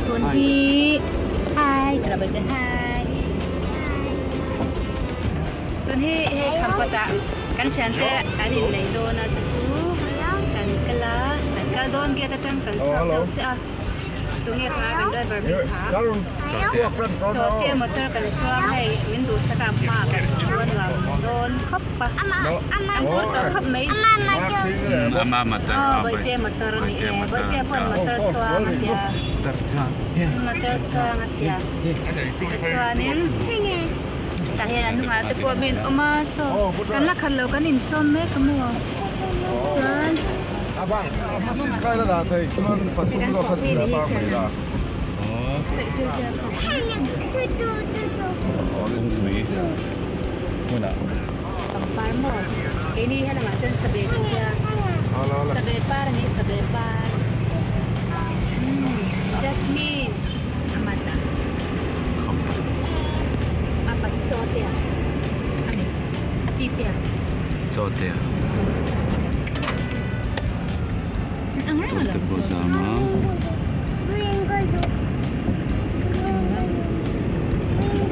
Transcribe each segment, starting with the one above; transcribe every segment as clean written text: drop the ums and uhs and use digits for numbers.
Tun hi hi hi Tun hi hei khampawt ah kan thiante an innei dawn a chu chu kan kal a kan kal dawn gate atang kan chhuak deuh chiah a tunge kha kan driver bik kha chawte motor kan chuang hei min duhsak a hma ah kan thu a nuam dawn khawp a an phur tawh khawp mai aw bawihte motor a ni e bawihte pawh motor chuang a tia motor chuang a tia tichuanin. Tah hian a hnungah te pawh mi an awm a saw kan la khat lo kan insawn mek a maw chuan kan thawh hi ni hi thian ang pangpar maw keini helamah chuan sabe kan tia sabe par a ni sabe par jasmine a mat a. Tute pawh zam a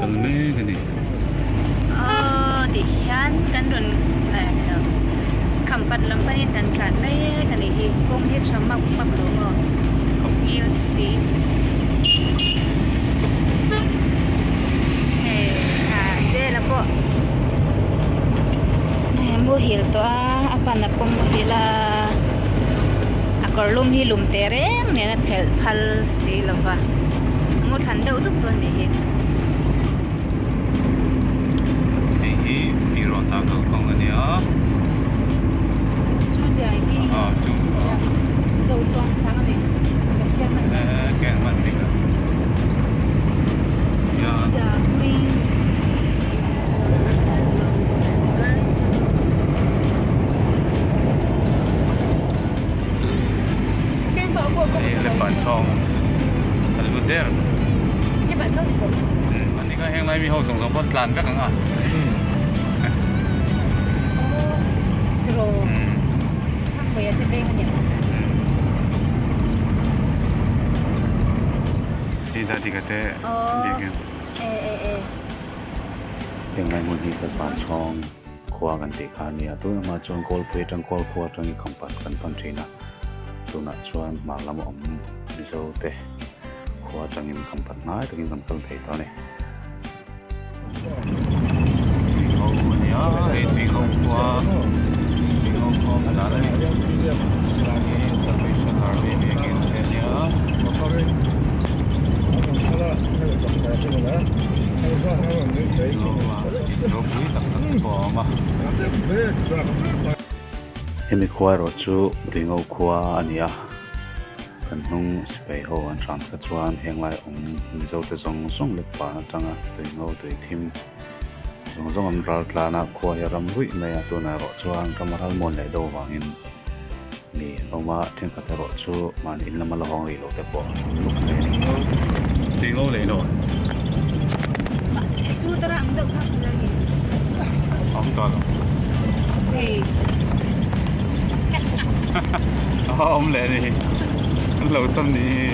kal mek a ni. Aw tih hian kan rawn khampat lam panin kan tlan mek a nih hi kawng hi tha map map lo maw ngil si. Hei a jail a pawh hei muhil tawh a a pan a pawm muhil a a kawr lum hi lum teh reng nen a phelh phal si lo va a ngaw thlan deuh dup dawn a nih hi. Hei hi Pirawta kalkawng a nia. Chu chiai hi chu zo chuang chang a ni ka chhiar hman ka en hman bik a Hei lepan chhawng kan lut der ani kha heng lai mi ho zawng zawng pawh an tlan vek ang a. Hei ta dik ate biakin. Heng lai hmun hi Lalpan chhawng khua kan tih kha a ni a, tun hma chuan Kawlpui atang Kawlkhua atangin khampat kan pan thin a, tunah chuan hmar lama awm Mizo te khua atangin khampat hnai takin kan kal thei ta a ni. Tuiho a ni a, hei tuiho khua tuiho khua awm dan a ni. Hei Salvation Army biakin te a nia. Ropui tak tak te pawh a awm a. Hemi khua erawh chu tuingo khua a ni a. Kan hnung sipai ho an hram kha chuan henglai awm Mizo te zawng zawng leh pan atanga tui ngo tui thim zawng zawng an ral tlan a, khua hi a ram ruih mai a, tunah erawh chuan ram a ral muan leh deuh avangin mi an awm a, thenkhat erawh chu mahni in lama la hawng rih loh te pawh an awm nuk mai a ni. Tui ngo leh lo. Chu tara ang deuh kha khawlai nge? Awm tawh lo. Hei. Awm leh a ni. An lo cham ni hi.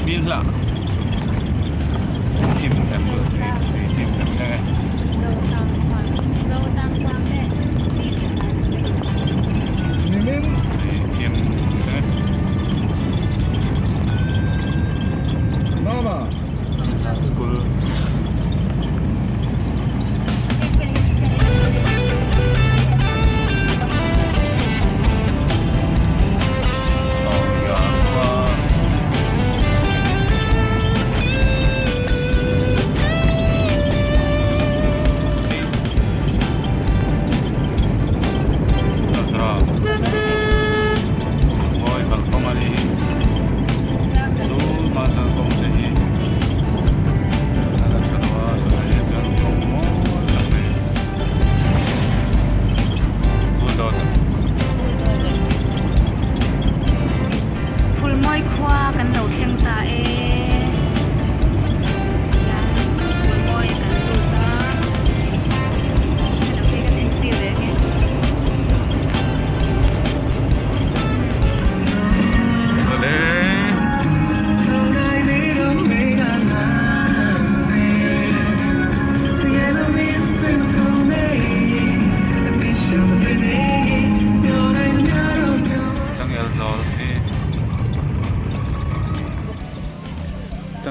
Mil hlah. Thim temple tui tui thim temple nge. Zo tang zo tang sang te. School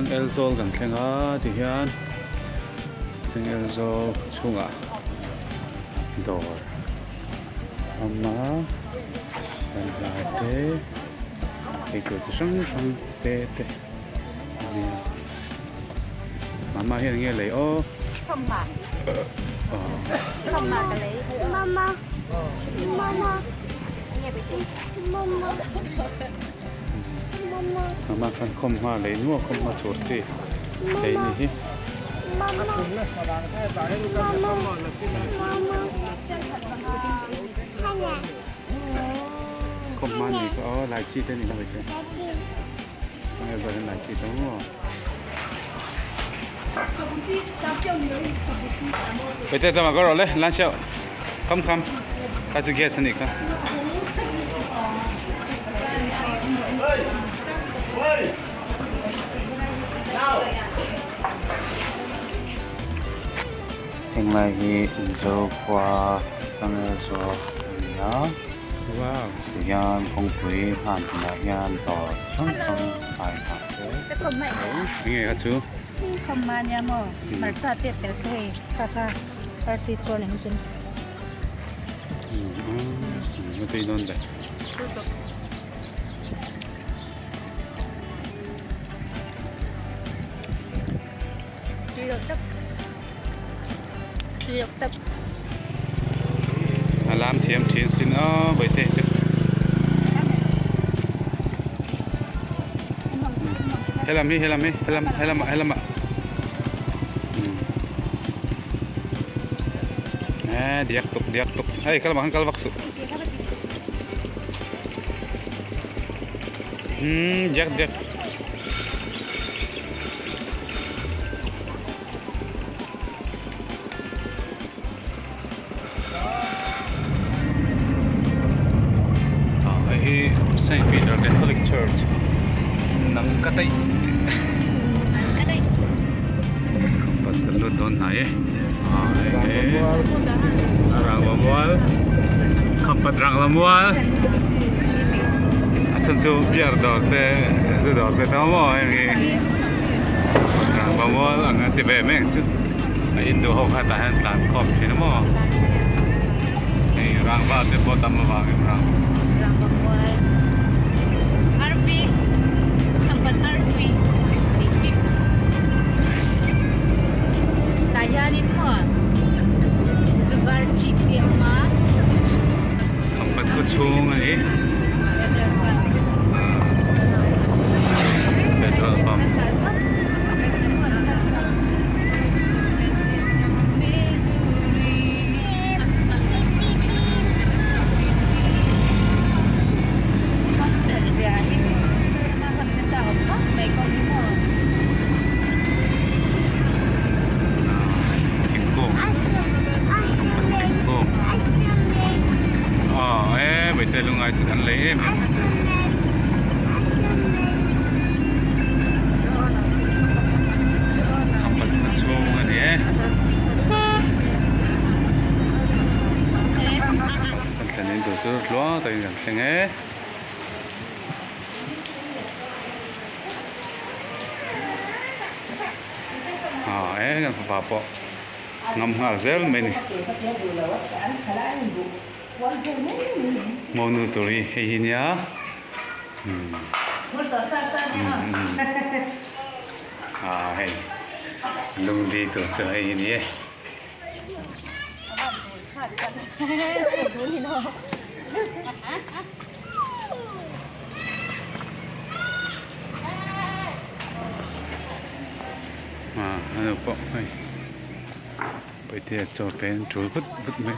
Changel zawl kan thleng a tihian Changel zawl chhungah dawr a awm a balhla te eitur chi hrang hrang te te a nia mama hian enge lei aw Mama khan khawm hma lei nual khawm hma tur chi lei ni hi. Khawm hma ni ka aw lai chi te ni lo che. Nge zo hian lai chi te maw. Ete tama ka rawh le lan siau. Come come. Ka chu gas ani kha. Henglai hi Mizo khua changel zawk a ni a. Wow. Tihian kawngpui hlan hunah hian dawr chi hrang hrang a inhah te. Enge kha chu? Khawmma nia maw? Hmarcha te tel se hei kha kha. Party corn ang chu. Na tei dawn ve. Tui loh tap. Tui loh tap. A lam thiam thin sin aw Bawihtei chu. Helam hi helam hi helam helamah helamah. Eh diak tuk diak tuk hei kal lamah khan kal vak suh umm diak diak ah hei hi Saint Peter Catholic Church nang ka taih Khampat kan lut dawn hnai e ah hei hi Rangva mual Khampat Rangva mual a chhan chu beer dawr te zu dawr te tam maw heng hi Rangva mual ang a ti ve mek chu a in duh ho kha tah hian tlan khawm thin a maw hei Rangva te pawh tam avangin Rangva Rangva mual RV Khampat RV Tah hianin maw Zuvar chi te a awm a. Khampat khaw chhung a ni. Petrol pump. Thingkung thingkung aw e Bawihtei lungai chu kan lei em em Khampat khaw chhung a ni e kan thlen in tur chu tluang takin kan thleng e. Ah e kan fapa pawh ngam nghal zel mai a ni. Monu tur hi hei hi nia ah hei lungdi tur chu hei hi ni e. Ah ano pawh hei Paihtea chaw pen tul vut vut mai.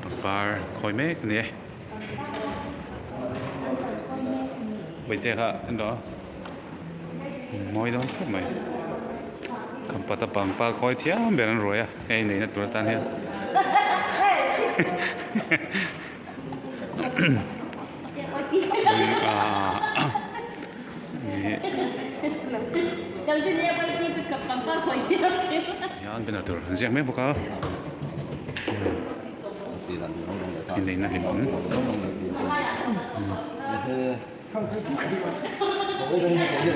Pangpar khawi mek a ni e. Vaite kha en rawh a mawi dawn khawp mai. Khampat a pangpar khawi thiam ber an ruai a hei neihna tur atan hian. Hian banner tur an ziak mek bawk a inneihna hlim awm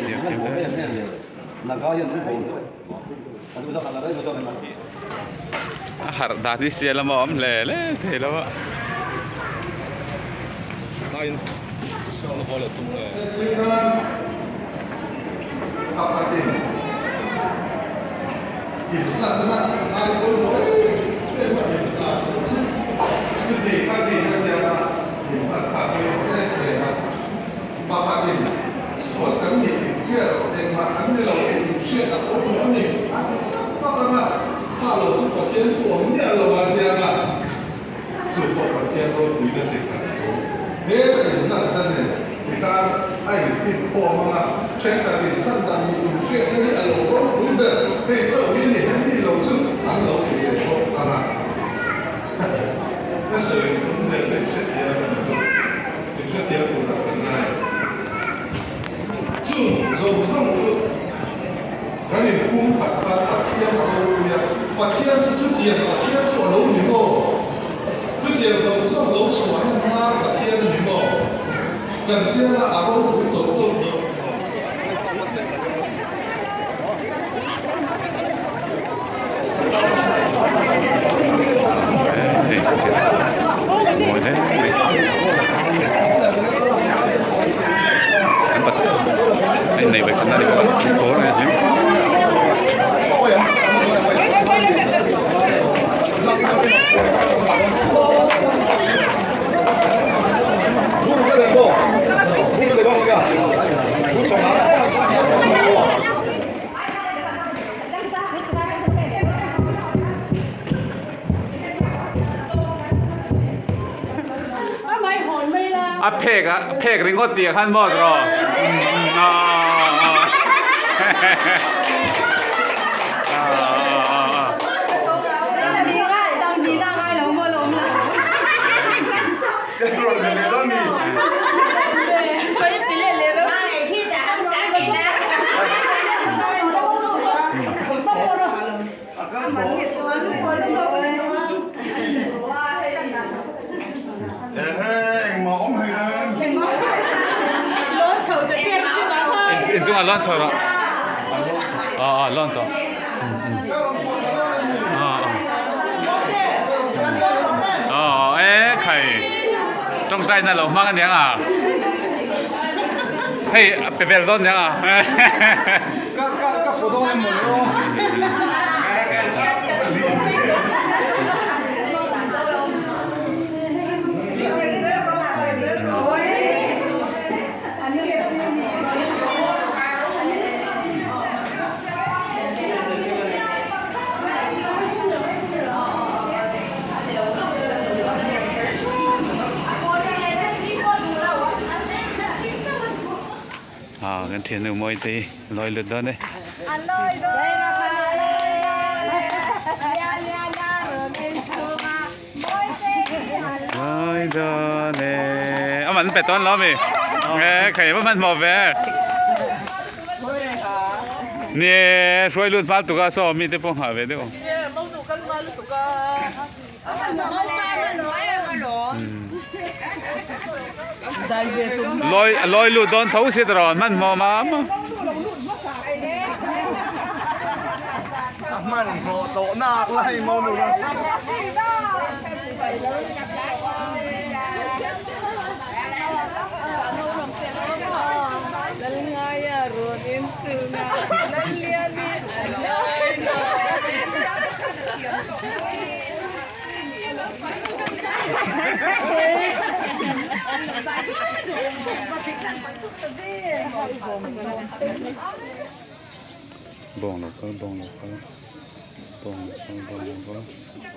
ziak thiam hle. A harh dan hi sial a awm hle hle thei lo a. Pakhatin, Sual kan nih inhriat loh, engmah kan ni lo tih inhriat a pawimawh a ni, a ti fak fak ang a, kha lo chu Pathian thu awm miah lo a tia nga, chu pawh Pathian ropuina chi khat tho. Heta inhlatna nen tikhan a infit khawm ang a, thenkhatin chhandam nih inhriatna hi a lo ropui ber, hei chauh hi ni hemi lo chu an lo ti ve bawk ang a. Ka sawi awmzia chu i hrethiam a ni chu. I hrethiam turah ka ngai. Chu zawng zawng chu kan inpum khat khan Pathian a ropui a, Pathian chu chutiang Pathian chu a lo ni maw? Chutiang zawng zawng lo chhuahna hma Pathian a ni maw? Kan tianga a ropui tawlh tawlh dawn. A phek a phek ringawt tih ah khan maw tawh Inchungah lawn chho rawh aw aw lawn tawh aw e khai tawngtaina lo hmang aniang a hei a pe vel dawn aniang a. Kan thiannu Mawitei lawi lut dawn e. Lawi dawn e. A man pe tawn lo mi. E khai va hmanhmawh ve. Ni hruai lut hma tuk a saw mi te pawh nghah ve deuh. Lawi lawi lut dawn tho si tawh hmanhmawh mam. Bawng lo kal bawng lo kal bawng lo kal bawng lo kal.